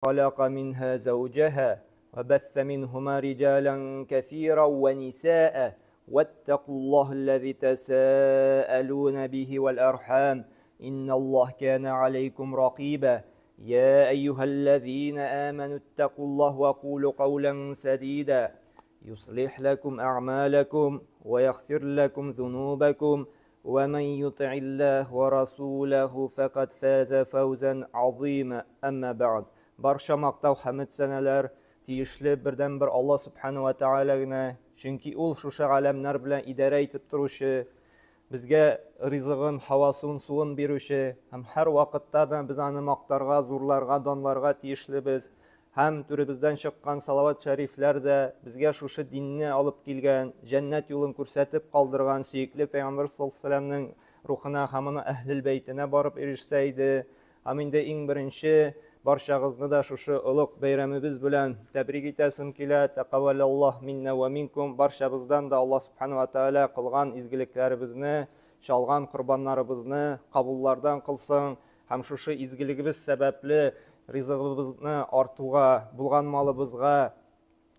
خلق منها زوجها وبث منهما رجالا كثيرا ونساء واتقوا الله الذي تساءلون به والأرحام إن الله كان عليكم رقيبا يا أيها الذين آمنوا اتقوا الله وقولوا قولا سديدا يصلح لكم أعمالكم ويغفر لكم ذنوبكم ومن يطع الله ورسوله فقد فاز فوزا عظيما أما بعد Барча мактау хәмед сәнәләр тиешле бердәнбер Алла Субхану ва Тәгалә генә, чөнки ул шушы галәмнәр белән идарә итеп торучы, безгә ризыгын, һавасын, суын бирүче һәм һәр вакытта да без аны мактарга, зурларга, данларга тиешлебез. Һәм түребездән чыккан салават шәрифләр дә безгә шушы динне алып килгән, җәннәт юлын күрсәтеп калдырган сөекле пәйгамбер саллаллаһу алейһи рухына һәм аның әһлел бәйтенә барып ирешсә иде. Һәм инде иң беренче барчагызны да шушы олуг бәйрәмебез белән тәбрик итәсем килә. Тәкаввалаллаһ минна ва минкум. Барчабыздан да Аллаһ субхана ва тааля кылган изгелекләребезне, чалган корбаннарыбызны кабуллардан кылсын. Һәм шушы изгелегебез сәбәпле ризыгыбызны артуга, булган малыбызга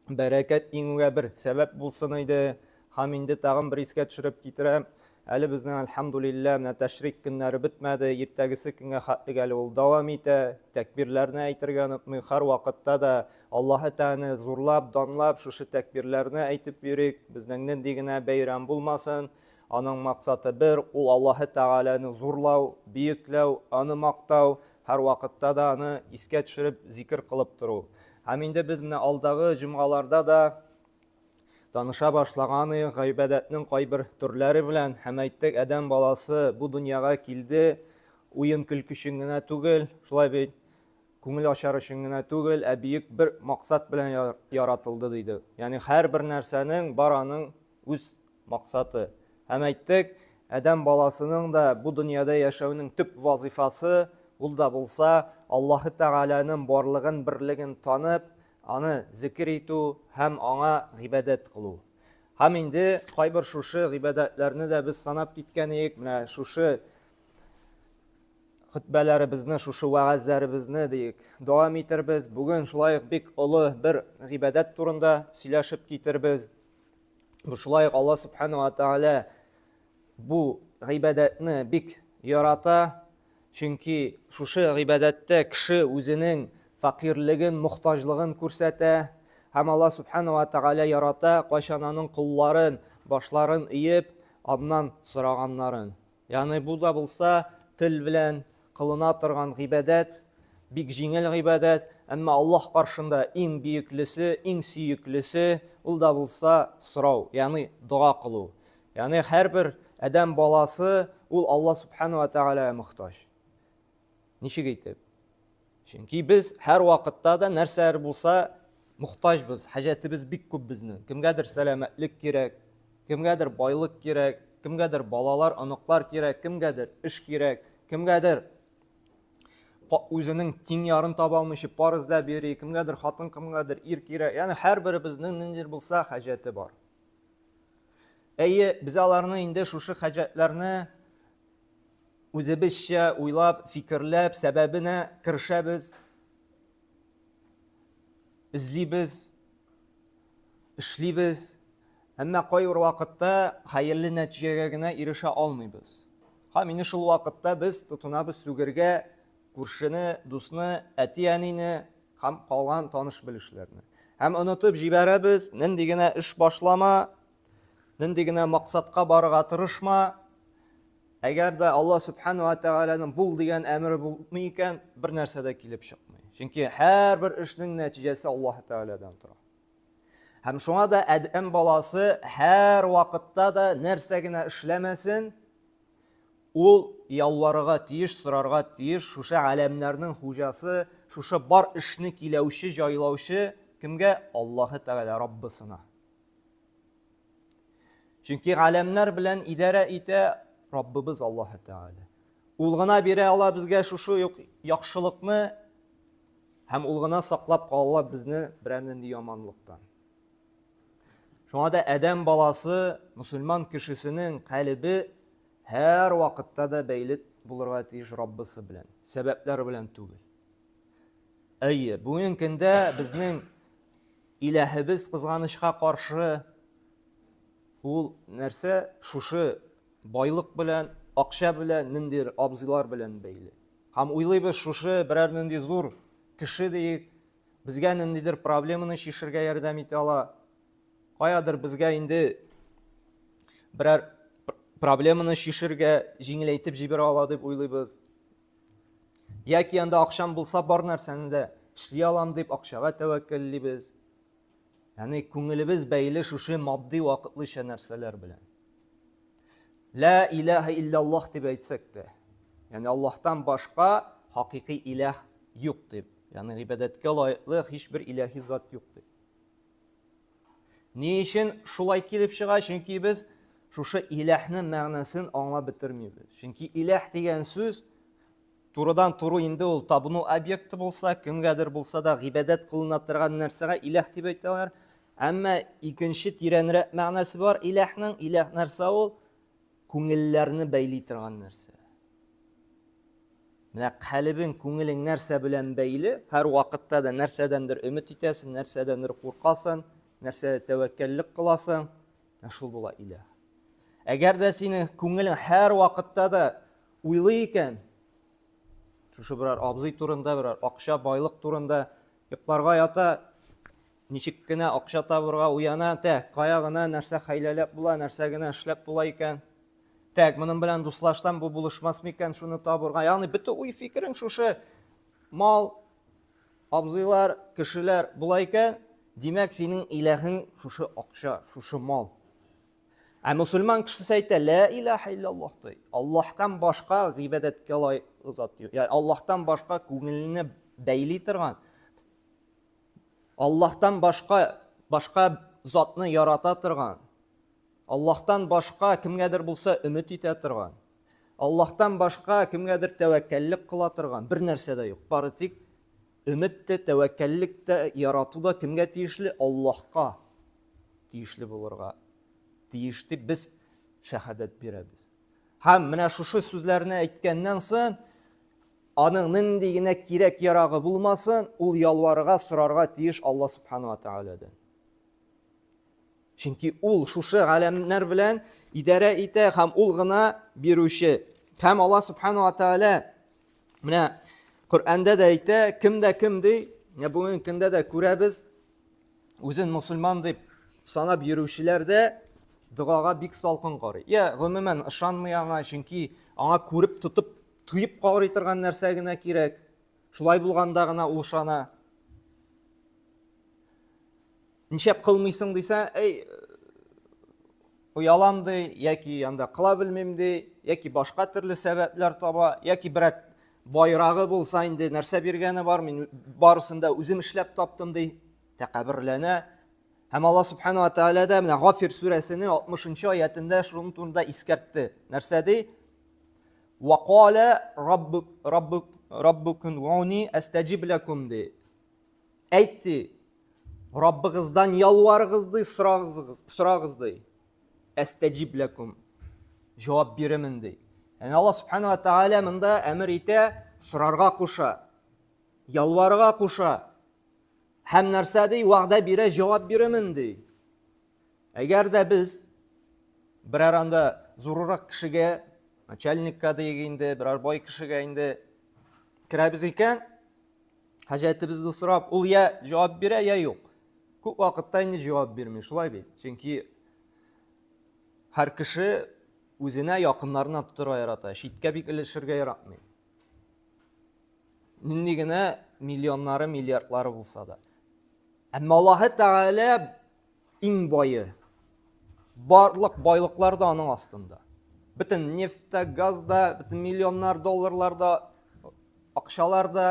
бәрәкәт иңүгә бер сәбәп булсын иде. Һәм инде тагын бер искә төшереп китерәм. Әле безнең әлхәмдулилләһ менә тәшрик көннәре бетмәде, иртәгесе көнгә хәтлек әле ул дәвам итә. Тәкбирләрне әйтергә онытмыйк. Һәр вакытта да Аллаһы Тәгаләне зурлап, данлап шушы тәкбирләрне әйтеп йөрик. Безнең нинди генә бәйрәм булмасын, аның максаты бер, ул Аллаһы Тәгаләне зурлау, бөекләү, аны мактау, һәр вакытта да аны искә төшереп, зикер кылып тору. Һәм инде без менә алдагы җомгаларда да таныша башлаган идек гыйбадәтнең кайбер төрләре белән һәм әйттек, адәм баласы бу дөньяга килде уен-көлке өчен генә түгел, шулай бит, күңел ачар өчен генә түгел, ә бөек бер максат белән яратылды диде. Ягъни һәрбер нәрсәнең бар аның үз максаты. Һәм әйттек, адәм баласының да бу дөньяда яшәүнең төп вазифасы ул да булса Аллаһы Тәгаләнең барлыгын, берлеген танып, аны зикер итү һәм аңа гыйбадәт кылу. Һәм инде кайбер шушы гыйбадәтләрне дә без санап киткән идек. Менә шушы хөтбәләребезне, шушы вәгазьләребезне диек, дәвам итербез. Бүген шулай ук бик олы бер гыйбадәт турында сөйләшеп китербез. Бу шулай ук Алла субхану ва тааля бу гыйбадәтне бик ярата, чөнки шушы гыйбадәттә кеше үзенең фәкыйрьлеген, мохтаҗлыгын күрсәтә һәм Алла субхану ва тааля ярата, кайчан аның колларын, башларын иеп, аннан сораганнарын. Ягъни бу да булса тел белән кылына торган гыйбадәт, бик җиңел гыйбадәт, әмма Аллаһ каршында иң бөеклесе, иң сөеклесе ул да булса сорау, ягъни дога кылу. Ягъни һәрбер адәм баласы ул Аллаһ субхану ва тааляга мохтаҗ. Ничек итеп? Чөнки без һәр вакытта да нәрсәләр булса мохтаҗбыз, хаҗәтебез бик күп безнең. Кемгәдер сәламәтлек кирәк, кемгәдер байлык кирәк, кемгәдер балалар, оныклар кирәк, кемгәдер эш кирәк, кемгәдер үзенең тиң ярын таба алмыйча пар эзләп йөри, кемгәдер хатын, кемгәдер ир кирәк. Ягъни һәрберебезнең ниндидер булса хаҗәте бар. Әйе, без аларны инде шушы хаҗәтләрне үзебезчә уйлап, фикерләп, сәбәбенә керешәбез, эзлибез, эшлибез. Әмма кайбер вакытта хәерле нәтиҗәгә генә ирешә алмыйбыз. Һәм инде шул вакытта без тотынабыз сүгергә күршене, дусны, әти-әнине һәм калган таныш-белешләрне. Һәм онытып җибәрәбез, нинди генә эш башлама, нинди генә максатка барырга тырышма, әгәр дә Алла Субхану ва Тәгаләнең бул дигән әмере булмый икән, бер нәрсә дә килеп чыкмый. Чөнки һәрбер эшнең нәтиҗәсе Аллаһ Тәгаләдән тора. Һәм шуңа да адәм баласы һәр вакытта да нәрсә генә эшләмәсен, ул ялварырга тиеш, сорарга тиеш, шушы галәмнәрнең хуҗасы, шушы бар эшне киләүче, җайлаучы кемгә? Аллаһы Тәгалә Раббысына. Чөнки галәмнәр белән идарә итә Раббыбыз Аллаһы Тәгалә. Ул гына бирә ала безгә шушы яхшылыкны һәм ул гына саклап кала ала безне берәр нинди яманлыктан. Шуңа да адәм баласы, мусульман кешесенең калебе һәр вакытта да бәйле булырга тиеш Раббысы белән, сәбәпләр белән түгел. Әйе, бүгенге көндә безнең иләһебез кызганычка каршы ул нәрсә шушы байлык белән, акча белән, ниндидер абзыйлар белән бәйле. Һәм уйлыйбыз, шушы берәр нинди зур кеше диек, безгә ниндидер проблеманы чишергә ярдәм итә ала. Каядыр безгә инде берәр проблеманы чишергә җиңеләйтеп җибәрә ала дип уйлыйбыз. Яки анда акчам булса бар нәрсәне дә эшли алам дип акчага тәвәккәллибез. Ягъни күңелебез бәйле шушы матди вакытлыча нәрсәләр белән. Ла илаһа илляллаһ дип әйтсәк тә, ягъни Аллаһтан башка хакыйкый илаһ юк дип, ягъни гыйбадәткә лаеклы һичбер илаһи зат юк дип. Ни өчен шулай килеп чыга? Чөнки без шушы иләһнең мәгънәсен аңлап бетермибез. Чөнки иләһ дигән сүз турыдан туры инде ул табыну объекты булса, кемгәдер булса да гыйбадәт кылына торган нәрсәгә иләһ дип әйтәләр. Әмма икенче тирәнрәк мәгънәсе бар иләһнең. Иләһ нәрсә ул? Күңелләрне бәйли торган нәрсә. Менә калебең, күңелең нәрсә белән бәйле, һәр вакытта да нәрсәдәндер өмет итәсең, нәрсәдәндер куркасың, нәрсәдә тәвәккәллек кыласың, менә шул була иләһ. Әгәр дә синең күңелең һәр вакытта да уйлый икән, шушы берәр абзый турында, берәр акча, байлык турында йокларга ята, ничек кенә акча табырга уяна, тәк, кая гына нәрсә хәйләләп була, нәрсә генә эшләп була икән. Тәк, моның белән дуслашсам, бу булышмас микән шуны табырга? Ягъни бөтен уй фикерең шушы мал, абзыйлар, кешеләр була икән, димәк, синең иләһең шушы акча, шушы мал. Ә мусульман кешесе әйтә, ла илаһа иллаллаһ ди. Аллаһтан башка гыйбадәткә лаек зат юк. Ягъни Аллаһтан башка күңелне бәйли торган, Аллаһтан башка башка затны ярата торган, Аллаһтан башка кемгәдер булса өмет итә торган, Аллаһтан башка кемгәдер тәвәккәллек кыла торган бер нәрсә дә юк. Бары тик өмет тә, тәвәккәллек тә, ярату да кемгә тиешле? Аллаһка тиешле булырга тиеш дип без шәһадәт бирәбез. Һәм менә шушы сүзләрне әйткәннән соң, аның нинди генә кирәк-ярагы булмасын, ул ялварырга, сорарга тиеш Алла субхану ва тааладан. Чөнки ул шушы галәмнәр белән идарә итә һәм ул гына бирүче. Һәм Алла субхану ва тааля менә Коръәндә дә әйтә, кем дә кем ди, менә бүгенге көндә дә күрәбез, үзен мусульман дип санап йөрүчеләр дә догага бик салкын карый. Я, гомумән ышанмый аңа, чөнки аңа күреп, тотып, тоеп карый торган нәрсә генә кирәк. Шулай булганда гына ул ышана. Нишләп кылмыйсың дисә, әй, оялам ди, яки анда кыла белмим ди, яки башка төрле сәбәпләр таба, яки берәр байрагы булса инде нәрсә биргәне бар, мин барысын да үзем эшләп таптым ди, тәкәбберләнә. Һәм Алла субхана ва тааля да менә Гафир сүрәсенең 60 аятендә шуның турында искәртте. Нәрсә ди? Ва кала раббук раббук раббукум уни астаҗиб лакум ди. Әйт ди, Раббыгыздан ялварыгыз ди, сорагыз, сорагыз ди. Әстәҗиб ләкум. Җавап бирермен ди. Яни Аллаһ субхана ва тааля монда әмер итә, сорарга куша. Ялварырга куша. Һәм нәрсә ди? Вәгъдә бирә, җавап бирермен ди. Әгәр дә без берәр анда зуррак кешегә, начальникка диек инде, берәр бай кешегә инде керәбез икән, Хаҗәтебезне сорап, ул я җавап бирә, я юк. Күп вакытта инде җавап бирми, шулай бит. Чөнки һәр кеше үзенә якыннарына тотырга ярата, читкә бик өлешергә яратмый. Нинди генә миллионнары, миллиардлары булса да. Әмма Аллаһы Тәгалә Иң бае. Барлык байлыклар да аның астында. Бөтен нефть тә, газ да, бөтен миллионнар, долларлар да, акчалар да,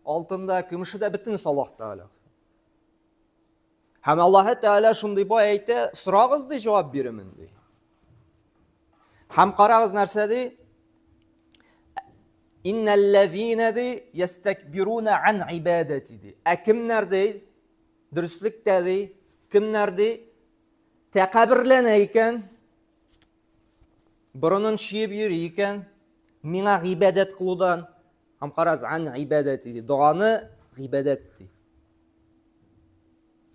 алтын да, көмеше дә бөтенесе Аллаһ Тәгалә. Һәм Аллаһ Тәгалә шундый бай әйтә, сорагыз ди, җавап бирермен ди. Һәм карагыз нәрсә ди? Иннәлләзина ди ястәкбируна ан ибадати ди. Ә кемнәр ди? Дөреслектә ди, кемнәр ди, тәкәбберләнә икән, борынын чөеп йөри икән, миңа гыйбадәт кылудан, һәм карагыз, ан гыйбадәти ди, доганы гыйбадәт ди.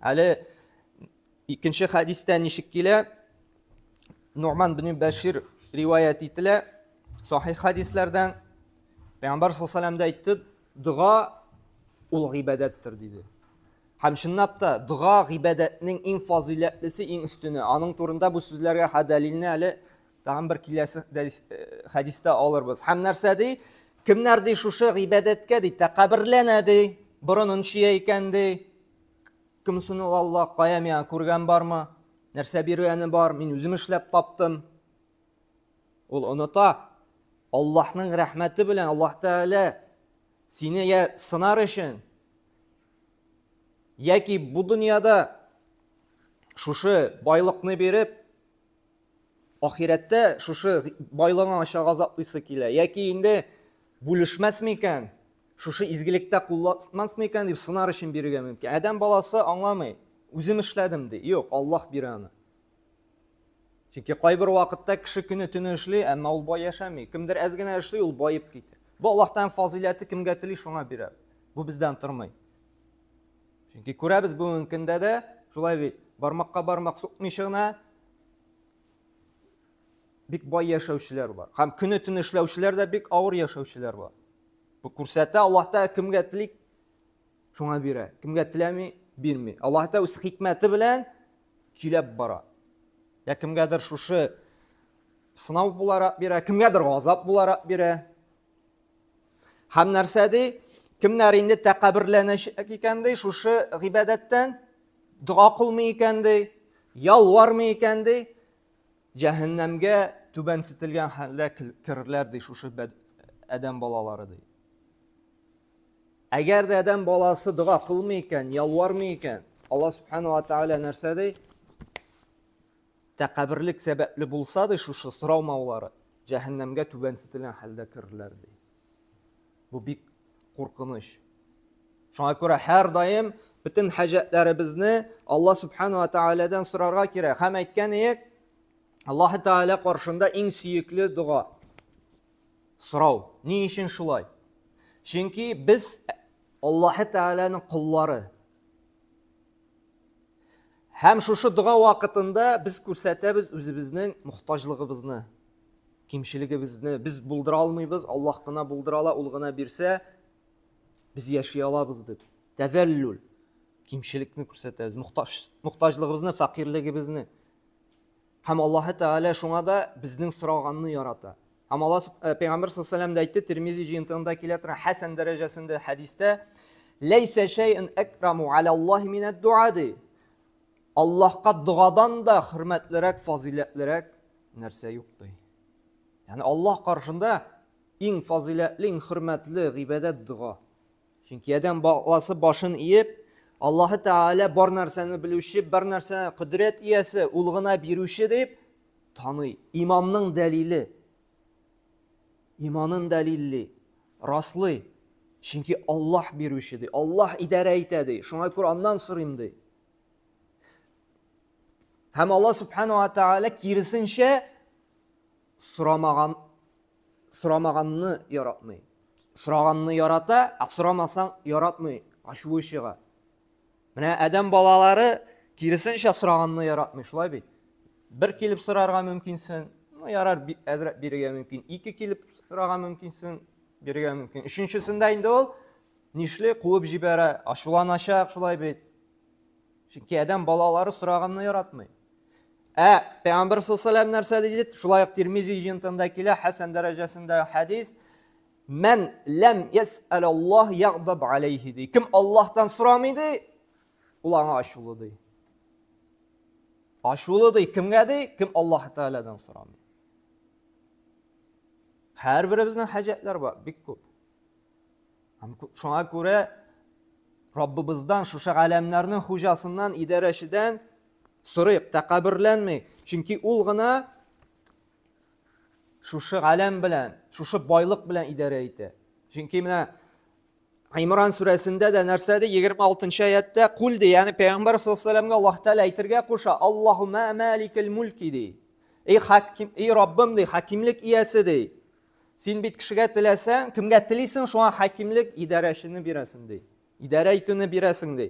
Әле икенче хәдистә ничек килә? Нугман бин Бәшир риваять ителә сахих хәдисләрдән. Пәйгамбәр саллаллаху алейһи дә әйтте, дога ул гыйбадәттер диде. Һәм чынлап та дога гыйбадәтнең иң фазыйләтлесе, иң өстене. Аның турында бу сүзләргә дәлилне әле тагын бер киләсе хәдистә алырбыз. Һәм нәрсә ди? Кемнәр ди шушы гыйбадәткә ди тәкәбберләнә ди, борынын чөя икән ди. Кем соң ул Аллаһ? Кая миңа күргән бармы? Нәрсә биргәне бар? Мин үзем эшләп таптым. Ул оныта. Аллаһның рәхмәте белән Аллаһ Тәгалә сине я сынар өчен, яки бу дөньяда шушы байлыкны биреп, ахирәттә шушы байлыгың аша газаплыйсы килә, яки инде бүлешмәс микән, шушы изгелектә кулланмас микән дип сынар өчен бирергә мөмкин. Адәм баласы аңламый, үзем эшләдем ди. Юк, Аллаһ бирә аны. Чөнки кайбер вакытта кеше көне төне эшли, әмма ул бай яшәми. Кемдер әз генә эшли, ул баеп китә. Бу Аллаһтан фазыйләте кемгә тели, шуңа бирә. Бу бездән тормый. Чөнки күрәбез бүгенге көндә дә, шулай бит, бармакка бармак сукмыйча гына бик бай яшәүчеләр бар. Һәм көне төне эшләүчеләр дә бик авыр яшәүчеләр бар. Бу күрсәтә Аллаһ Тәгалә кемгә тели, шуңа бирә. Кемгә теләми, бирми. Аллаһ Тәгалә үз хикмәте белән көйләп бара. Я кемгәдер шушы сынау буларак бирә, кемгәдер газап буларак бирә. Һәм нәрсә ди? Кемнәр инде тәкәбберләнәчәк икән ди, шушы гыйбадәттән дога кылмый икән ди, ялвармый икән ди, җәһәннәмгә түбәнсетелгән хәлдә керерләр ди шушы адәм балалары ди. Әгәр дә адәм баласы дога кылмый икән, ялвармый икән, Алла субхану ва тааля нәрсә ди? Тәкәбберлек сәбәпле булса ди шушы сораумаулары, җәһәннәмгә түбәнсетелгән хәлдә керерләр ди. Бу бик куркыныч. Шуңа күрә һәрдаим бөтен хаҗәтләребезне Алла субхану ва тааладан сорарга кирәк. Һәм әйткән идек, Аллаһ Тааля каршында иң сөекле дога сорау. Ни өчен шулай? Чөнки без Аллаһ Тааляның коллары. Һәм шушы дога вакытында без күрсәтәбез үзебезнең мохтаҗлыгыбызны, кимчелегебезне. Без булдыра алмыйбыз, Аллаһ кына булдыра ала, ул гына бирсә, без яши алабыз дип. Тәзәллүл, кимчелекне күрсәтәбез, мохтаҗ, мохтаҗлыгыбызны, фәкыйрьлегебезне. Һәм Аллаһы Тәгалә шуңа да безнең сораганны ярата. Һәм Аллаһ э, Пәйгамбер саллаллаху алейһи дә әйтте, Тирмизи җыентыгында килә торган хәсән дәрәҗәсендә хәдистә, Ләйсә шәйън акраму алаллаһи минәд-дуа ди. Аллаһка догадан да хөрмәтлерәк, фазыйләтлерәк нәрсә юк ди. Ягъни Аллаһ каршында иң фазыйләтле, иң хөрмәтле гыйбадәт дога. Чөнки адәм баласы башын иеп, Аллаһы Тәгалә бар нәрсәне белүче, бар нәрсәне кодрәт иясе, ул гына бирүче дип таный. Иманның дәлиле. Иманын дәлилли, раслый. Чөнки Аллаһ бирүче ди, Аллаһ идарә итә ди. Шуңа күрә аннан сорыйм ди. Һәм Аллаһ субхану ва тааля киресенчә сорамаган сорамаганны яратмый. Сораганны ярата, ә сорамасаң яратмый, ачуы чыга. Менә адәм балалары киресенчә сораганны яратмый, шулай бит? Бер килеп сорарга мөмкинсең, ну ярар, әзрәк бирергә мөмкин. Ике килеп сорарга мөмкинсең, бирергә мөмкин. Өченчесендә инде ул нишли, куып җибәрә, ачуланачак, шулай бит? Чөнки адәм балалары сораганны яратмый. Ә Пәйгамбер саллаллаху нәрсә диде? Шулай ук Тирмизи җыентыгында килә, хәсән дәрәҗәсендә хәдис. Мән ләм ясәл Аллаһ ягдаб алейхи ди. Кем Аллаһтан сорамый ди, ул аңа ачулы ди. Ачулы ди, кемгә ди? Кем Аллаһ Тәгаләдән сорамый. Һәрберебезнең хаҗәтләр бар, бик күп. Һәм шуңа күрә Раббыбыздан, шушы галәмнәрнең хуҗасыннан, идарәчедән сорыйк, тәкәбберләнмик. Чөнки ул гына шушы галәм белән, шушы байлык белән идарә итә. Чөнки менә Имран сүрәсендә дә нәрсә ди? 26 аятта кул ди, ягъни Пәйгамбәр саллаллаху алейһи ва Аллаһ Тәгалә әйтергә куша, Аллаһумма маликал мулки ди. Эй хаким, эй Раббым ди, хакимлек иясе ди. Син бит кешегә теләсәң, кемгә телисең, шуңа хакимлек идарәчене бирәсең ди. Идарә итүне бирәсең, ди.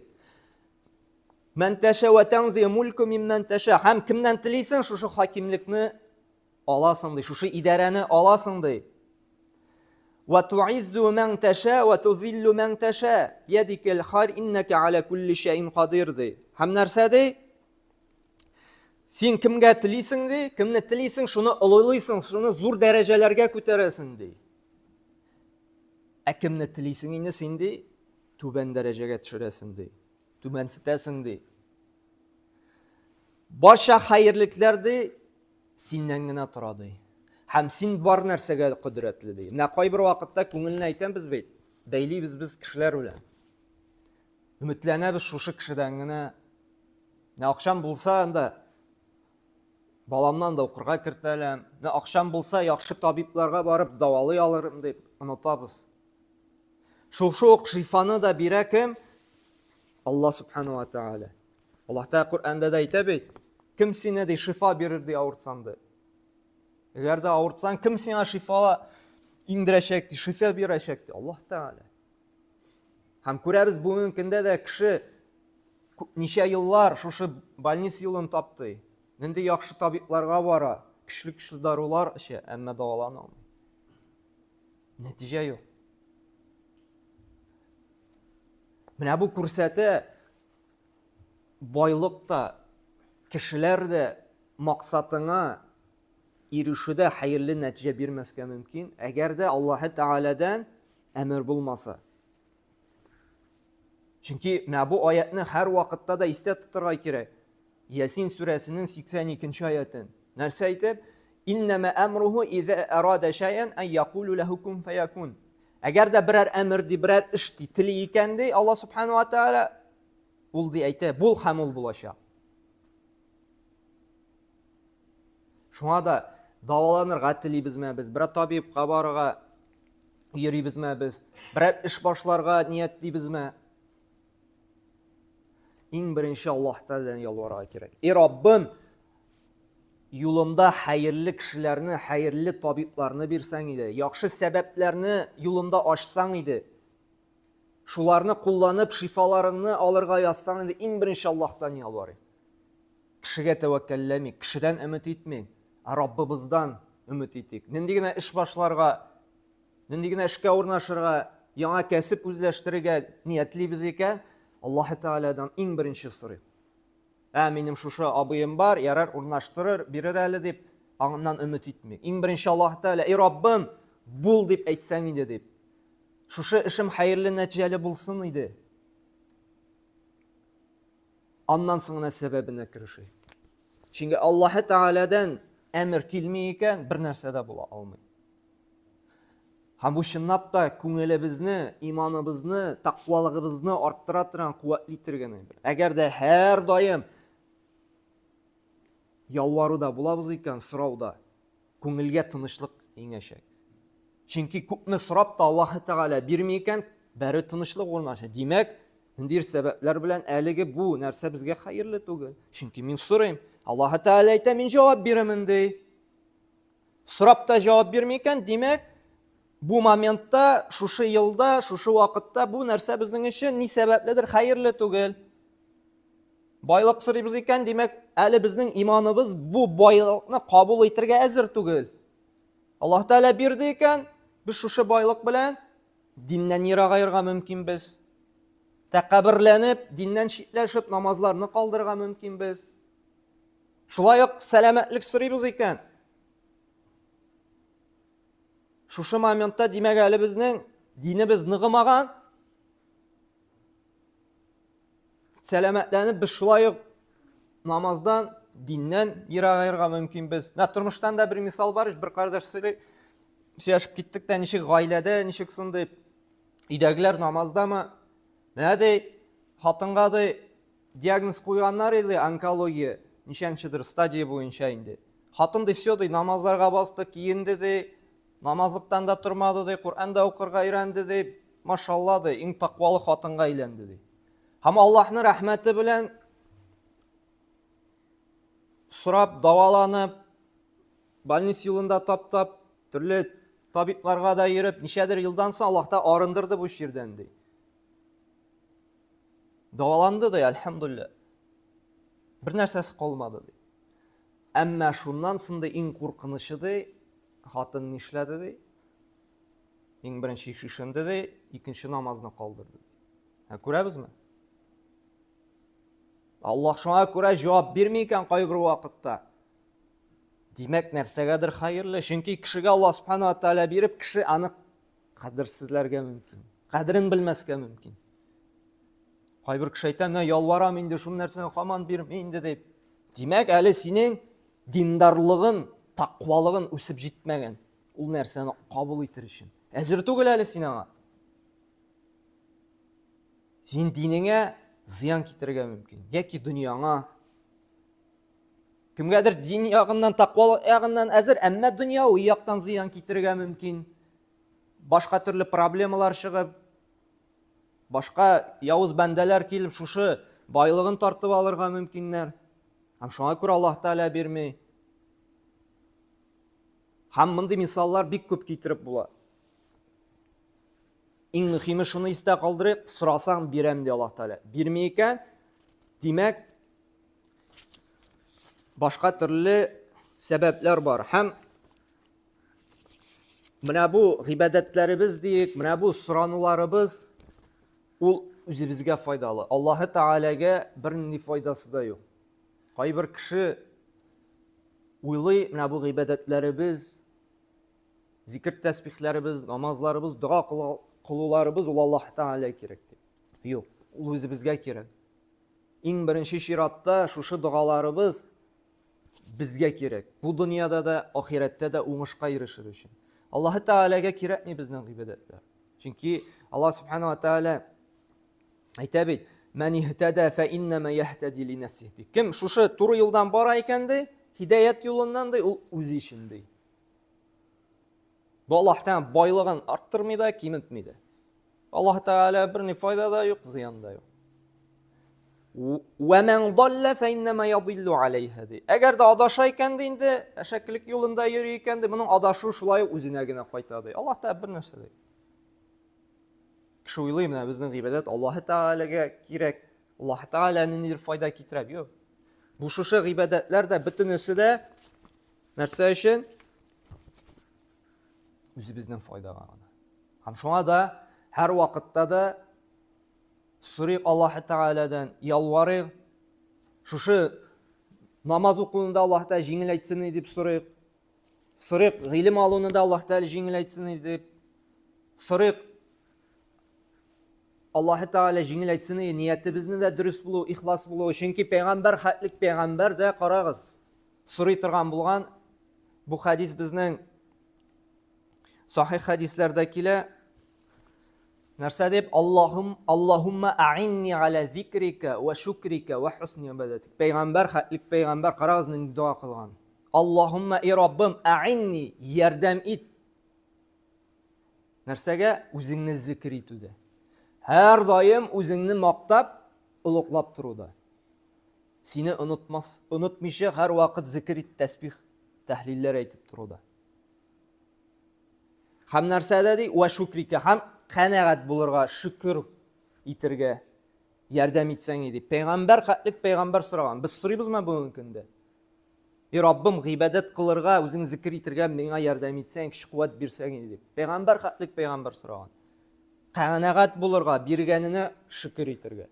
Мән тәшә вә тәнзи мульку миммән тәшә. Һәм кемнән телисең, шушы хакимлекне аласың, ди. Шушы идарәне аласың, ди. Вә туиззу мән тәшә вә тузиллу мән тәшә. Бiyadikal хайр иннәкә аля кулли шәйин кадир, ди. Һәм нәрсә ди? Син кемгә телисең, ди, кемне телисең, шуны олылыйсың, шуны зур дәрәҗәләргә күтәрәсең, ди. Ә кемне телисең инде син, ди, түбән дәрәҗәгә төшерәсең, ди. Түбәнсетәсең, ди. Барча хәерлекләр, ди, синнән генә тора, ди. Һәм син бар нәрсәгә кодрәтле, ди. Менә кайбер вакытта күңелне әйтәбез бит, бәйлибез без кешеләр белән. Өметләнәбез шушы кешедән генә. Менә акчам булса анда баламнан да укырга кертәләм. Менә акчам булса яхшы табибларга барып дәвалый алырым дип онытабыз. Шушы ук шифаны да бирә кем? Алла субхану ва тааля. Аллаһ Тәгалә Коръәндә дә әйтә бит, кем сине ди шифа бирер ди авыртсаң ди. Әгәр дә авыртсаң, кем сиңа шифа иңдерәчәк ди, шифа бирәчәк ди? Аллаһ Тәгалә. Һәм күрәбез бүгенге көндә дә кеше ничә еллар шушы больница юлын таптый. Нинди яхшы табибларга бара, көчле-көчле дарулар эчә, әмма дәвалана алмый. Нәтиҗә юк. Менә бу күрсәтә байлык та, кешеләр дә максатыңа ирешүдә хәерле нәтиҗә бирмәскә мөмкин, әгәр дә Аллаһы Тәгаләдән әмер булмаса. Чөнки менә бу аятны һәр вакытта да истә тотарга кирәк. Ясин сүрәсенең 82 аятен. Нәрсә әйтеп? Иннәмә әмруху иза арада шәйән ан якулу ләһу кун фаякун. Әгәр дә берәр әмер ди, берәр эш ди, тели икән ди, Алла субхану ва тааля ул ди әйтә, бул һәм ул булачак. Шуңа да дәваланырга телибезме без, берәр табибка барырга йөрибезме без, берәр эш башларга ниятлибезме? Иң беренче Аллаһ Тәгаләдән ялварырга кирәк. И Раббым, юлымда хәерле кешеләрне, хәерле табибларны бирсәң иде, яхшы сәбәпләрне юлымда ачсаң иде. Шуларны кулланып шифаларыңны алырга язсаң иде, иң беренче Аллаһтан ялварыйк. Кешегә тәвәккәлләмик, кешедән өмет итмик, ә Раббыбыздан өмет итик. Нинди генә эш башларга, нинди генә эшкә урнашырга, яңа кәсеп үзләштерергә ниятлибез икән, Аллаһы Тәгаләдән иң беренче сорыйк. Ә минем шушы абыем бар, ярар, урнаштырыр, бирер әле дип, аңыннан өмет итмик. Иң беренче Аллаһы Тәгалә, "Эй Раббым, бул" дип әйтсәң иде дип. Шушы эшем хәерле нәтиҗәле булсын иде. Аннан соң гына сәбәбенә керешик. Чөнки Аллаһы Тәгаләдән әмер килми икән, бер нәрсә дә була алмый. Һәм бу чынлап та күңелебезне, иманыбызны, тәкъвалыгыбызны арттыра торган, куәтле итергән әйбер. Әгәр дә һәр даим ялваруда булабыз икән, сорауда, күңелгә тынычлык иңәчәк. Чөнки күпме сорап та Аллаһы Тәгалә бирми икән, бәре тынычлык урнаша. Димәк, ниндидер сәбәпләр белән әлеге бу нәрсә безгә хәерле түгел. Чөнки мин сорыйм, Аллаһы Тәгалә әйтә, мин җавап бирәмен ди. Сорап та җавап бирми икән, димәк, бу моментта, шушы елда, шушы вакытта бу нәрсә безнең өчен ни сәбәпледер хәерле түгел. Байлык сорыйбыз икән, димәк, әле безнең иманыбыз бу байлыкны кабул итергә әзер түгел. Аллаһ Тәгалә бирде икән, без шушы байлык белән диннән ерагаерга мөмкинбез. Тәкәбберләнеп, диннән читләшеп, намазларны калдырырга мөмкинбез. Шулай ук сәламәтлек сорыйбыз икән. Шушы моментта, димәк, әле безнең динебез ныгымаган, Сәламәтләнеп, без шулай ук намаздан, диннән ерагаерга мөмкинбез. Менә тормыштан да бер мисал бар, бер кардәш сөйли, сөйләшеп киттек тә, ничек гаиләдә, ничек соң дип. Өйдәгеләр намаздамы? Менә ди, хатынга ди, диагноз куйганнар иде, онкология, ничәнчедер стадия буенча инде. Хатын ди, все ди, намазларга басты, киенде ди, намазлыктан да тормады ди, Коръән дә укырга өйрәнде ди, машалла ди, иң тәкъвалы хатынга әйләнде ди. Һәм Аллаһның рәхмәте белән сорап, даваланып, больница юлында таптап, төрле табибларга да йөреп, ничәдер елдан соң Аллаһ та арындырды бу чирдән ди. Дәваланды ди, әлхәмдулилла. Бер нәрсәсе калмады ди. Әмма шуннан соң ди иң куркынычы ди, хатын нишләде ди? Иң беренче шешенде ди, икенче намазны калдырды. Ә күрәбезме? Аллаһ шуңа күрә җавап бирми икән кайбер вакытта. Димәк, нәрсәгәдер хәерле. Чөнки кешегә Аллаһ Субхану ва Тааля биреп, кеше аны кадерсезләргә мөмкин. Кадерен белмәскә мөмкин. Кайбер кеше әйтә, менә ялварам инде, шул нәрсәне һаман бирми инде дип. Димәк, әле синең диндарлыгын, тәкъвалыгын үсеп җитмәгән. Ул нәрсәне кабул итер өчен. Әзер түгел әле син аңа. Син динеңә зыян китерергә мөмкин, яки дөньяңа. Кемгәдер дин ягыннан, тәкъвалык ягыннан әзер, әмма дөньяви яктан зыян китерергә мөмкин. Башка төрле проблемалар чыгып, башка явыз бәндәләр килеп шушы байлыгын тартып алырга мөмкиннәр. Һәм шуңа күрә Аллаһ Тәгалә бирми. Һәм мондый мисаллар бик күп китереп була. Иң мөһиме шуны истә калдырыйк, сорасаң бирәм ди Аллаһ Тәгалә. Бирми икән, димәк, башка төрле сәбәпләр бар. Һәм менә бу гыйбадәтләребез диек, менә бу сорануларыбыз ул үзебезгә файдалы. Аллаһы Тәгаләгә бернинди файдасы да юк. Кайбер кеше уйлый, менә бу гыйбадәтләребез, зикр тәсбихләребез, намазларыбыз, дога кылуларыбыз ул Аллаһ Тәгалә кирәк дип. Юк, ул үзебезгә кирәк. Иң беренче чиратта шушы догаларыбыз безгә кирәк. Бу дөньяда да, ахирәттә дә уңышка ирешер өчен. Аллаһы Тәгаләгә кирәкми безнең гыйбадәтләр. Чөнки Аллаһ Субхану ва Тәгалә әйтә бит, "Мән иһтәдә фә иннама яһтәди ли нәфсиһ" ди. Кем шушы туры юлдан бара икән ди, һидәят юлыннан ди, ул үзе өчен ди. Бу Аллаһ Тәгалә байлыгын арттырмый да, киметми дә. Аллаһ Тәгалә бер ни файда да юк, зыян да юк. Вә мән далла фә иннама ядиллу алейха ди. Әгәр дә адаша икән ди инде, әшәкелек юлында йөри икән ди, моның адашу шулай ук үзенә генә кайта ди. Аллаһ Тәгалә бер нәрсә ди. Кеше уйлый, менә безнең гыйбадәт Аллаһ Тәгаләгә кирәк, Аллаһ Тәгалә ниндидер файда китерә. Юк. Бу шушы гыйбадәтләр дә бөтенесе дә нәрсә өчен? Үзебезнең файдага гына. Һәм шуңа да һәр вакытта да сорыйк Аллаһ Тәгаләдән, ялварыйк. Шушы намаз укуны да Аллаһ Тәгалә җиңеләйтсен дип сорыйк. Сорыйк, гыйлем алуны да Аллаһ Тәгалә җиңеләйтсен дип. Сорыйк, Аллаһ Тәгалә җиңеләйтсен, ниятебезне дә дөрес булу, ихлас булу. Чөнки пәйгамбәр хәтлек пәйгамбәр дә карагыз, сорый торган булган. Бу хәдис безнең сахих хәдисләрдә килә. Нәрсә дип? Аллаһум Аллаһумма аинни аля зикрика ва шукрика ва хусни ибадатик. Пәйгамбәр хәтлек пәйгамбәр карагыз нинди дога кылган. Аллаһумма и Раббым, аинни ярдәм ит. Нәрсәгә? Үзеңне зикр итүдә. Һәр даим үзеңне мактап, олуглап торуда. Сине онытмас, онытмыйча һәрвакыт зикер ит, тәсбих, тәһлилләр әйтеп торуда. Һәм нәрсәдә ди? Вә шүкрикә һәм канәгать булырга, шөкер итергә ярдәм итсәң иде. Пәйгамбәр хәтлек пәйгамбәр сораган. Без сорыйбызмы бүгенге көндә? И Раббым, гыйбадәт кылырга, үзең зикер итергә миңа ярдәм итсәң, көч куәт бирсәң иде дип. Пәйгамбәр хәтлек пәйгамбәр сораган. Канәгать булырга, биргәненә шөкер итергә.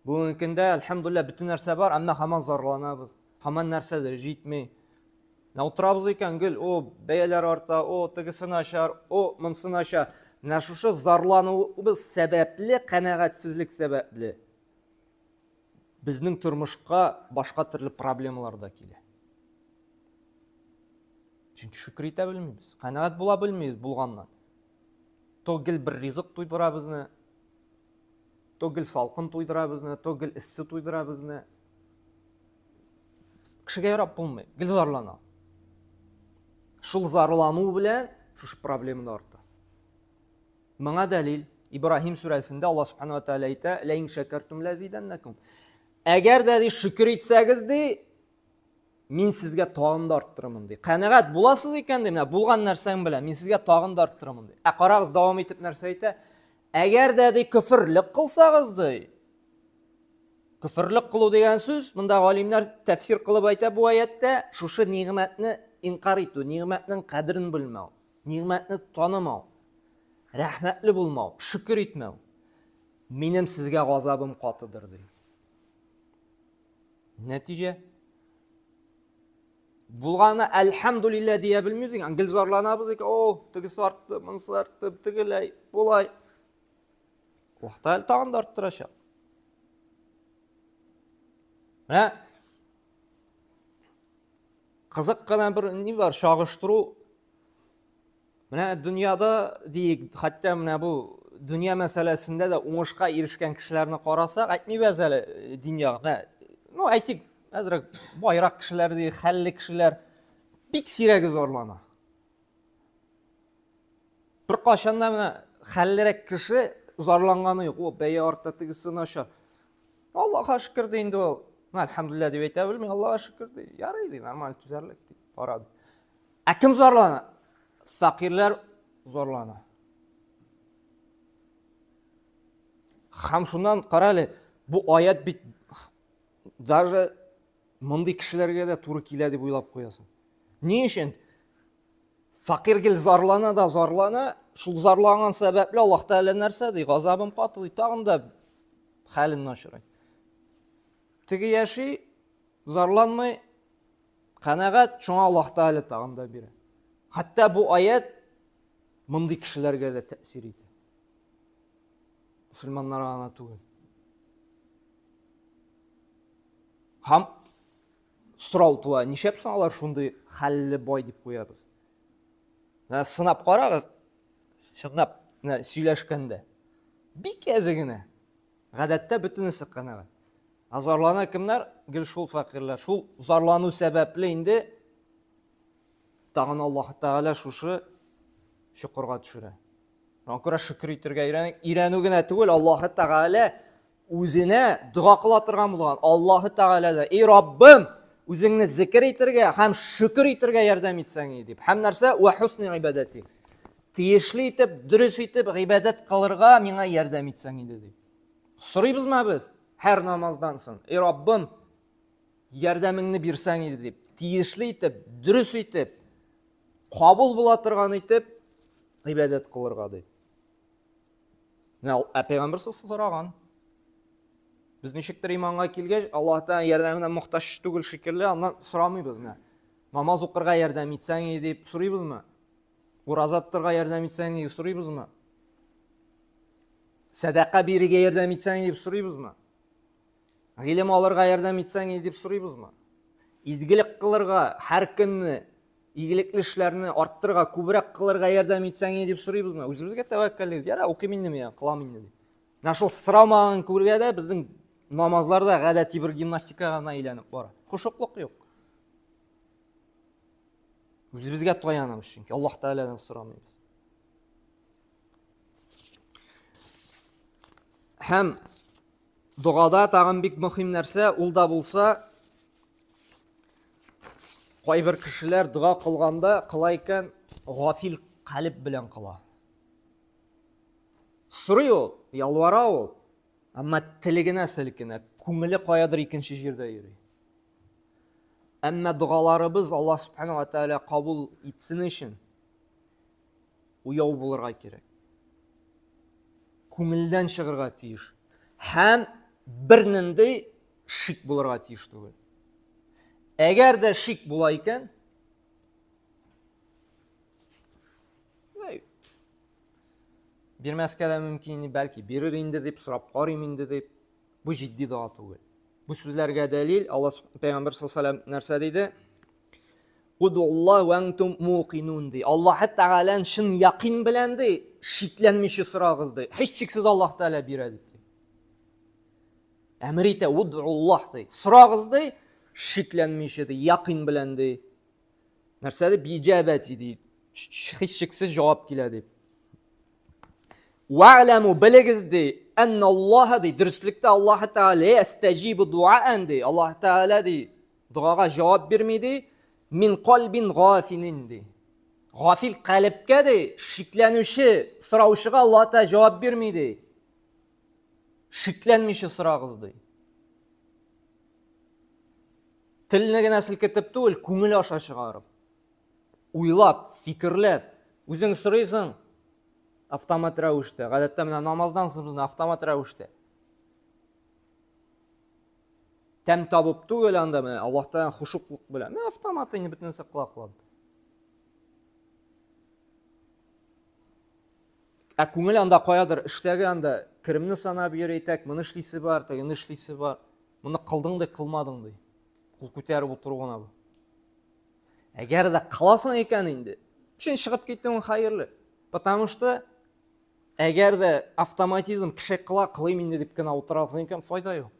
Бүгенге көндә, әлхәмдулилла, бөтен нәрсә бар, әмма һаман зарланабыз. Һаман нәрсәдер җитми. Менә утырабыз икән, гел, о, бәяләр арта, о, тегесе начар, о, монысы начар. Менә шушы зарлануыбыз сәбәпле, канәгатьсезлек сәбәпле безнең тормышка башка төрле проблемалар да килә. Чөнки шөкер итә белмибез, канәгать була белмибез булганнан. То гел бер ризык туйдыра безне, То гел салкын туйдыра безне, то гел эссе туйдыра безне. Кешегә ярап булмый, гел зарлана. Шул зарлану белән шушы проблема да арта. Моңа дәлил Ибраһим сүрәсендә Аллаһ субхану ва тааля әйтә: "Лә ин шәкәртум ләзиданнакум". Әгәр дә ди шөкер итсәгез ди, мин сезгә тагын да арттырырмын ди. Канәгать буласыз икән ди, менә булган нәрсәң белән мин сезгә тагын да арттырырмын ди. Ә карагыз, дәвам итеп нәрсә әйтә? Әгәр дә ди көферлек кылсагыз ди, көферлек кылу дигән сүз, монда галимнәр тәфсир кылып әйтә бу аятьтә, шушы нигъмәтне инкар итү, нигъмәтнең кадерен белмәү, нигъмәтне танымау, рәхмәтле булмау, шөкер итмәү. Минем сезгә газабым катыдыр ди. Нәтиҗә Булганы әлхәмдулилла дия белмибез икән, гел зарланабыз икән, о, тегесе артты, монысы артты, тегеләй, болай. Аллаһ Тәгалә тагын да арттырачак. Менә кызык кына бер ни бар, чагыштыру. Менә дөньяда диек, хәтта менә бу дөнья мәсьәләсендә дә уңышка ирешкән кешеләрне карасак, әйтмибез әле э, дин ягы. Ну, әйтик, әзрәк байрак кешеләр ди, хәлле кешеләр бик сирәге зарлана. Бер кашан да менә хәллерәк кеше зарланганы юк. О, бәя арта, тегесе начар. Аллаһка шөкер ди инде ул. Әлхәмдулилла дип әйтә белми, Аллаһка шөкер ди. Ярый ди, нормаль түзәрлек ди. Бара. Ә кем зарлана? Фәкыйрьләр зарлана. Һәм шуннан кара әле, бу аят бит даже мондый кешеләргә дә туры килә дип уйлап куясың. Ни өчен? Фәкыйрь гел зарлана да зарлана, шул зарланган сәбәпле Аллаһ Тәгалә нәрсә ди? Газабым каты ди, тагын да хәлен начарай. Теге яши, зарланмый, Канәгать, шуңа Аллаһ Тәгалә тагын да бирә. Хәтта бу аят мондый кешеләргә дә тәэсир итә. Мөселманнарга гына түгел. Һәм сорау туа, нишләп соң алар шундый хәлле бай дип куябыз? Менә сынап карагыз, чынлап, менә сөйләшкәндә. Бик әзе генә. Гадәттә бөтенесе канәгать. Ә зарлана кемнәр? Гел шул фәкыйрьләр. Шул зарлану сәбәпле инде тагын Аллаһ Тәгалә шушы чокырга төшерә. Шуңа күрә шөкер итәргә өйрәник. Өйрәнү генә түгел, Аллаһ Тәгалә үзенә дога кыла торган булган. Аллаһ Тәгалә дә, "Эй Раббым, үзеңне зикер итәргә һәм шөкер итәргә ярдәм итсәң иде" дип. Һәм нәрсә? Ва хусни гыйбадәти. Тиешле итеп, дөрес итеп гыйбадәт кылырга миңа ярдәм итсәң иде дип. Сорыйбызмы без һәр намаздан соң, "Эй Раббым, ярдәмеңне бирсәң иде" дип, тиешле итеп, дөрес итеп, кабул була торган итеп гыйбадәт кылырга дип. Менә ә пәйгамбер сораган. Без ничектер иманга килгәч, Аллаһ Тәгалә ярдәменә мохтаҗ түгел шикелле, аннан сорамыйбыз менә. Намаз укырга ярдәм итсәң иде дип сорыйбызмы? Ураза тотарга ярдәм итсәң дип сорыйбызмы? Сәдака бирергә ярдәм итсәң дип сорыйбызмы? Гыйлем алырга ярдәм итсәң дип сорыйбызмы? Изгелек кылырга, һәр көнне игелекле эшләрне арттырырга, күбрәк кылырга ярдәм итсәң дип сорыйбызмы? Үзебезгә тәвәккәллибез. Яра, укыйм инде мин, кылам инде дип. Менә шул сорамаган күргә дә безнең намазлар да гадәти бер гимнастикага гына әйләнеп бара. Хошуклык юк. Үзебезгә таянабыз чөнки Аллаһ Тәгаләдән сорамыйбыз. Һәм догада тагын бик мөһим нәрсә, ул да булса кайбер кешеләр дога кылганда кыла икән, гафил калеб белән кыла. Сорый ул, ялвара ул, әмма теле генә селкенә, күңеле каядыр икенче җирдә йөри. Әмма догаларыбыз Аллаһ Субхану ва Тааля кабул итсен өчен уяу булырга кирәк. Күңелдән чыгырга тиеш. Һәм бернинди шик булырга тиеш түгел. Әгәр дә шик була икән, бирмәскә дә мөмкин, бәлки бирер инде дип сорап карыйм инде дип. Бу җитди дога түгел. Бу сүзләргә дәлил Аллаһ Пәйгамбер саллаллаху алейһи нәрсә диде? Удулла ва антум муқинун ди. Аллаһ Тәгалән чын якин белән ди, шикләнмичә сорагыз ди. Һичшиксез Аллаһ Тәгалә бирә дип. Әмер итә, удуллаһ ди. Сорагыз ди, шикләнмичә ди, якин белән ди. Нәрсә ди? Биҗабәти ди. Һичшиксез җавап килә дип. Вә'ләму белегез ди, әнналлаһа ди, дөреслектә Аллаһ Тәгалә ястәҗибу дуаан ди, Аллаһ Тәгалә ди, догага җавап бирми ди, мин кальбин гафилин ди. Гафил калебкә ди, шикләнүче сораучыга Аллаһ Тәгалә җавап бирми ди. Шикләнмичә сорагыз ди. Телне генә селкетеп түгел, күңел аша чыгарып. Уйлап, фикерләп, үзең сорыйсың автомат рәвештә. Гадәттә менә намаздан соң безне автомат рәвештә. Тәм табып түгел анда менә Аллаһ Тәгалә хушуклык белән. Менә автомат инде бөтен нәрсә кыла кыла. Ә күңел анда каядыр эштәге анда керемне санап йөри, тәк, моны эшлисе бар, тегене эшлисе бар. Моны кылдың ди, кылмадың ди. Кул күтәреп утыру гына бу. Әгәр дә кыласың икән инде, өчен чыгып китүең хәерле. Потому что әгәр дә автоматизм кеше кыла, кылыйм инде дип кенә утырасың икән, файда юк.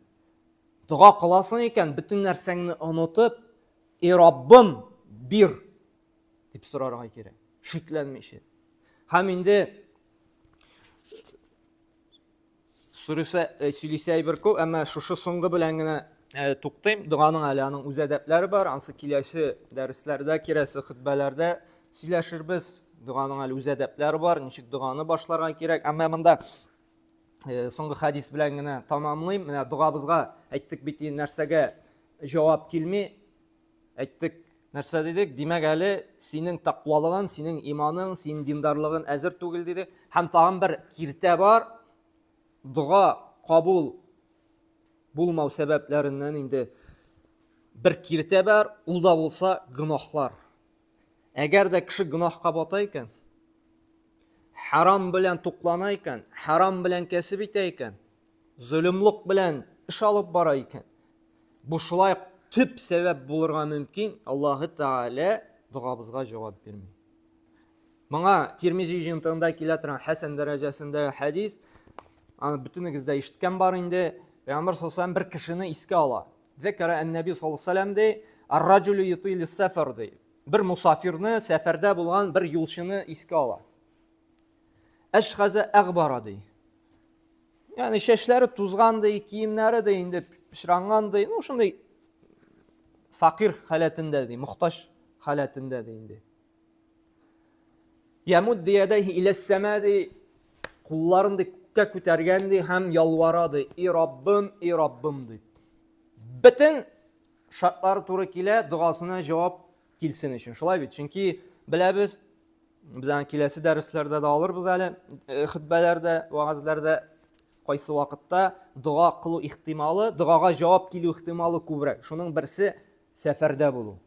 Дога кыласың икән, бөтен нәрсәңне онытып, "И Раббым, бир" дип сорарга кирәк, шикләнмичә. Һәм инде сүресе э, сөйлисе әйбер күп, әмма шушы соңгы белән генә э, туктыйм. Доганың әле аның үз әдәпләре бар, ансы киләсе дәресләрдә, киләсе хөтбәләрдә сөйләшербез. Доганың әле үз әдәпләре бар, ничек доганы башларга кирәк. Әмма монда Э, соңгы хәдис белән генә тамамлыйм. Менә догабызга әйттек бит инде нәрсәгә җавап килми. Әйттек, нәрсә дидек? Димәк, әле синең тәкъвалыгың, синең иманың, синең диндарлыгың әзер түгел диде. Һәм тагын бер киртә бар. Дога кабул булмау сәбәпләреннән инде бер киртә бар, ул да булса гөнаһлар. Әгәр дә кеше гөнаһка бата икән, харам белән туклана икән, харам белән кәсеп итә икән, золымлык белән эш алып бара икән, бу шулай төп сәбәп булырга мөмкин, Аллаһы Тәгалә догабызга җавап бирми. Моңа Тирмизи җыентыгында килә торган хәсән дәрәҗәсендә хәдис, аны бөтенегез дә ишеткән бар инде. Пәйгамбәр саллаллаһу бер кешене искә ала. Зәкәрә ән-нәби саллаллаһу алейһи ди, ар-раҗулю ютилю сәфәр ди. Бер мусафирны, сәфәрдә булган бер юлчыны искә ала. Әшхаза әгбара ди. Ягъни чәчләре тузган ди, киемнәре дә инде пычранган ди. Ну, шундый факир халәтендә ди, мохтаҗ халәтендә ди инде. Ямудду ядайһи иләс-сәма ди, кулларын ди күккә күтәргән ди һәм ялвара ди, и Раббым, и Раббым ди. Бөтен шартлар туры килә, догасына җавап килсен өчен. Шулай бит? Чөнки беләбез, без аны киләсе дәресләрдә дә алырбыз әле, э, хөтбәләрдә, вәгазьләрдә кайсы вакытта дога кылу ихтималы, догага җавап килү ихтималы күбрәк. Шуның берсе сәфәрдә булу.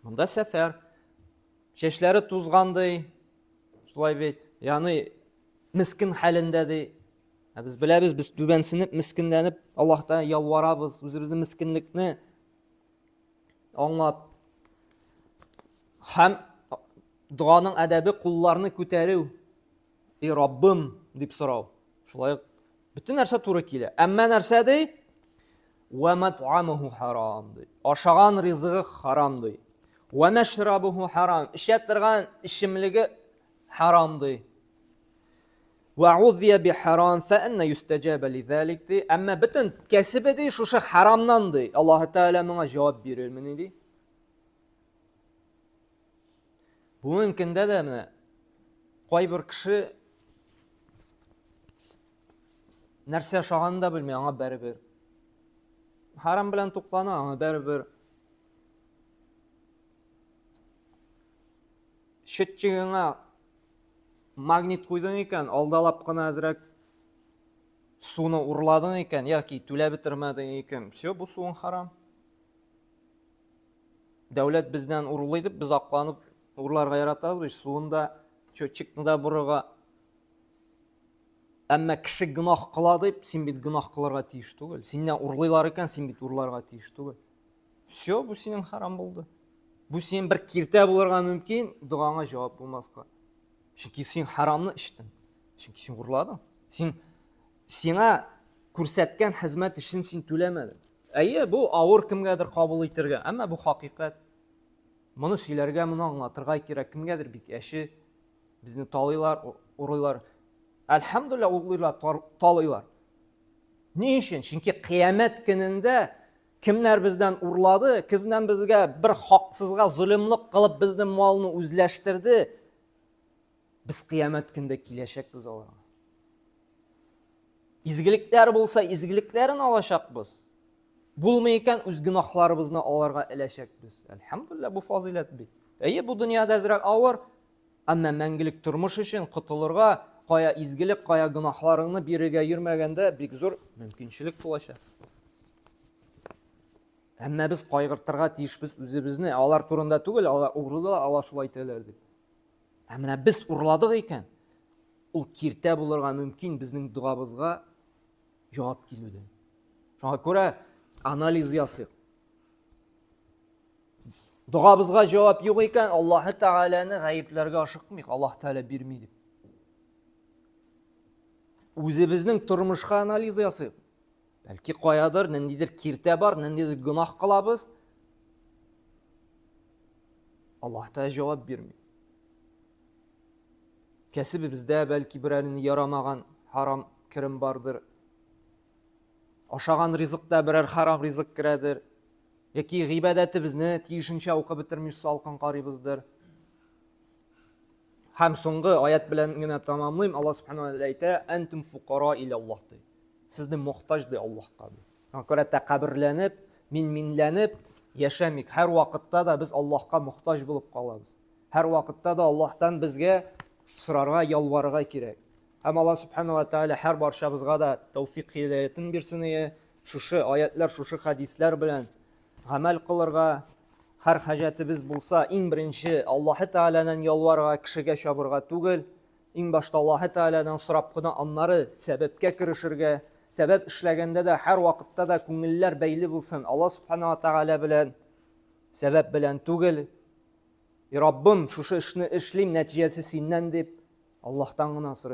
Монда сәфәр. Чәчләре тузган ди. Шулай бит. Ягъни мискен хәлендә ди. Ә без беләбез, без түбәнсенеп, мискинләнеп Аллаһтан ялварабыз, үзебезнең мискинлекне аңлап. Һәм доганың әдәбе кулларны күтәрү. И Раббым дип сорау. Шулай ук бөтен нәрсә туры килә. Әмма нәрсә ди? Ва мат'амуху харам ди. Ашаган ризыгы харам ди. Ва машрабуху харам. Эчә торган эчемлеге харам ди. Ва узия би харам фа анна юстаҗаба лизалик ди. Әмма бөтен кәсебе ди шушы харамнан ди. Аллаһ Тәгалә моңа җавап бирермени ди. Бүгенге көндә дә менә кайбер кеше нәрсә ашаганын да белми, аңа бәрібер. Харам белән туклана, аңа бәрібер. Счетчигыңа магнит куйдың икән, алдалап кына әзрәк суны урладың икән, яки түләп бетермәдең икән, все, бу суың харам. Дәүләт бездән урлый дип, без акланып урларга яратабыз бит, суын да, счетчикны да борырга. Әмма кеше гөнаһ кыла дип, син бит гөнаһ кылырга тиеш түгел. Синнән урлыйлар икән, син бит урларга тиеш түгел. Все, бу синең харам булды. Бу синең бер киртә булырга мөмкин, догаңа җавап булмаска. Чөнки син харамны эчтең. Чөнки син урладың. Син сиңа күрсәткән хезмәт өчен син түләмәдең. Әйе, бу авыр кемгәдер кабул итергә, әмма бу хакыйкать. Моны сөйләргә, моны аңлатырга кирәк. Кемгәдер бик әче. Безне талыйлар, урыйлар. Әлхәмдулилла, урлыйлар, талыйлар. Ни өчен? Чөнки кыямәт көнендә Кемнәр бездән урлады, кемнән безгә бер хаксызга золымлык кылып безнең малны үзләштерде, без кыямәт көндә киләчәкбез аларга. Изгелекләр булса, изгелекләрен алачакбыз. Булмый икән, үз гөнаһларыбызны аларга эләчәкбез. Әлхәмдулилла, бу фазыйләт бит. Әйе, бу дөньяда әзрәк авыр, әмма мәңгелек тормыш өчен котылырга, кая изгелек, кая гөнаһларыңны бирергә йөрмәгәндә бик зур мөмкинчелек булачак. Әмма без кайгыртырга тиешбез үзебезне. Алар турында түгел, алар урлыдылар, алар шулай итәләр дип. Ә менә без урладык икән, ул киртә булырга мөмкин безнең догабызга җавап килүдән. Шуңа күрә анализ ясыйк. Догабызга җавап юк икән, Аллаһы Тәгаләне гаепләргә ашыкмыйк, Аллаһ Тәгалә бирми дип. Үзебезнең тормышка анализ ясыйк. Бәлки каядыр ниндидер киртә бар, ниндидер гөнаһ кылабыз. Аллаһ Тәгалә җавап бирми. Кәсебебездә бәлки берәр ярамаган харам керем бардыр. Ашаган ризыкта берәр харам ризык керәдер. Яки гыйбадәтебезне тиешенчә укып бетерми салкын карыйбыздыр. Һәм соңгы аят белән генә тәмамлыйм. Аллаһ субханаһу ва тааля әйтә: "Әнтум фукара иля Аллаһ" ди. Сезне мохтаҗ ди Аллаһка ди. Шуңа күрә тәкәбберләнеп, мин-минләнеп яшәмик. Һәр вакытта да без Аллаһка мохтаҗ булып калабыз. Һәр вакытта да Аллаһтан безгә сорарга, ялварырга кирәк. Һәм Аллаһ субханаһу ва тааля һәр барчабызга да тәүфик һидаятын бирсен ие. Шушы аятлар, шушы хадисләр белән гамәл кылырга, һәр хаҗәтебез булса, иң беренче Аллаһы Тәгаләдән ялварырга, кешегә чабырга түгел, иң башта Аллаһы Тәгаләдән сорап кына, аннары сәбәпкә керешергә. Сәбәп эшләгәндә дә һәр вакытта да күңелләр бәйле булсын Аллаһ субханаһу ва тәгалә белән, сәбәп белән түгел. И Раббым, шушы эшне эшлим, нәтиҗәсе синнән дип, Аллаһтан гына сорый.